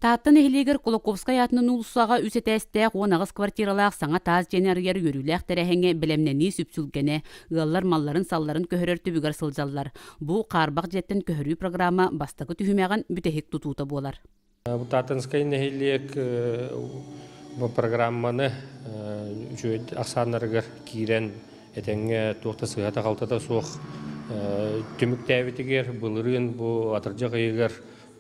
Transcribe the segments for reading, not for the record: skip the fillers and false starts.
Таатта нэһилиэгэр Кулаковскай аатынан уулуссаҕа үс этээстээх 18 квартиралаах саҥа таас дьиэни арыйар үөрүүлээх тэрээһиҥҥэ бэлэмнэнии сүпсүлгэнэ, ыаллар малларын-салларын көһөрөр түбүгэр сылдьаллар. Бу хаарбах дьиэттэн көһөрүү программа бастакы түһүмэҕин бүтэһик тутуута буолар. Бу Тааттанскай нэһилиэк бу программаны үчүгэй ахсааннарыгар киирэн этэҥҥэ туох да сыыһата-халтата суох түмүктээбитигэр былырыын бу атырдьах ыйыгар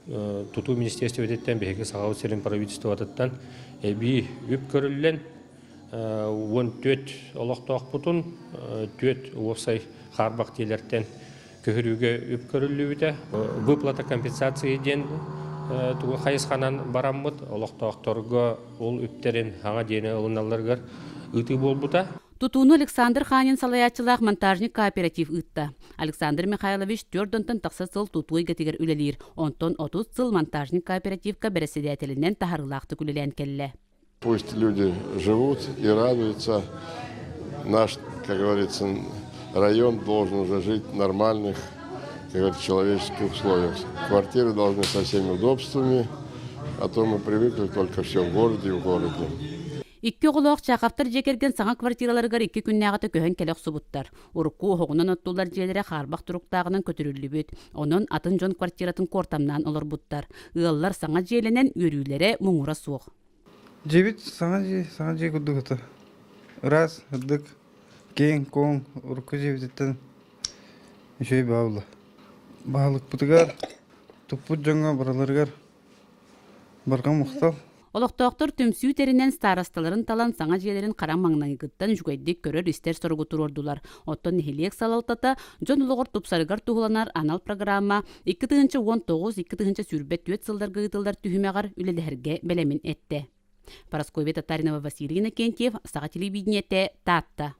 Тутуу министиэристибэтиттэн биһиги Сахабыт сирин правительствотыттан эбии үп көрүллэн 14 олохтоохпутун түөрт уопсай хаарбах дьиэлэртэн көһөрүүгэ үп көрүллүбүтэ. Выплата компенсации диэн тугу хайысханан бараммыт олохтоохторго ол үптэрин хаҥа диэни ылыналларыгар ыытыы буолбута. Тутууну Александр Ханин салайааччылаах монтажник кооператив ыытта. Александр Михайлович түөрт онтон тахса сыл тутуу эйгэтигэр үлэлиир, онтон 30 сыл монтажник кооперативка бэрэссэдээтэлинэн таһаарыылаахтык үлэлээн кэллэ. Пусть люди живут и радуются. Наш, как говорится, район должен уже жить в нормальных, как говорится, человеческих условиях. Квартиры должны со всеми удобствами, а то мы привыкли только все в городе и в городе. Икки оҕолоох Чаховтар дьиэ кэргэн саҥа квартираларыгар икки күннээҕитэ көһөн кэлэ охсубуттар. Урукку оһоҕунан оттуллар дьиэлэрэ хаарбах туруктааҕынан көтүрүллүбүт. Онон атын дьон квартиратын куортамнаан олорбуттар. Ыаллар саҥа дьиэлэнэн үөрүүлэрэ муҥура суох. Дьиэбит саҥа дьиэ, саҥа дьиэ курдук ото. Ыраас, сырдык, киэҥ-куоҥ, урукку дьиэбититтэн үчүгэй баалла. Баһылыкпытыгар, туппут дьоҥҥо барыларыгар Барҕа махтал. Олохтоохтор түмсүү тэринэн старосталарын талан саҥа дьиэлэрин хара маҥнайгыттан үчүгэйдик көрөр-истэр соругу туруордулар. Оттон нэһилиэк салалтата дьон олоҕор тупсарыгар туһуланар анал программа 2019-2024 сылларга ыытыллар түһүмэҕэр үлэлэһэргэ бэлэмин эттэ. Парасковья Татаринова, Василий Иннокентьев, Саха телевидениетэ, Таатта.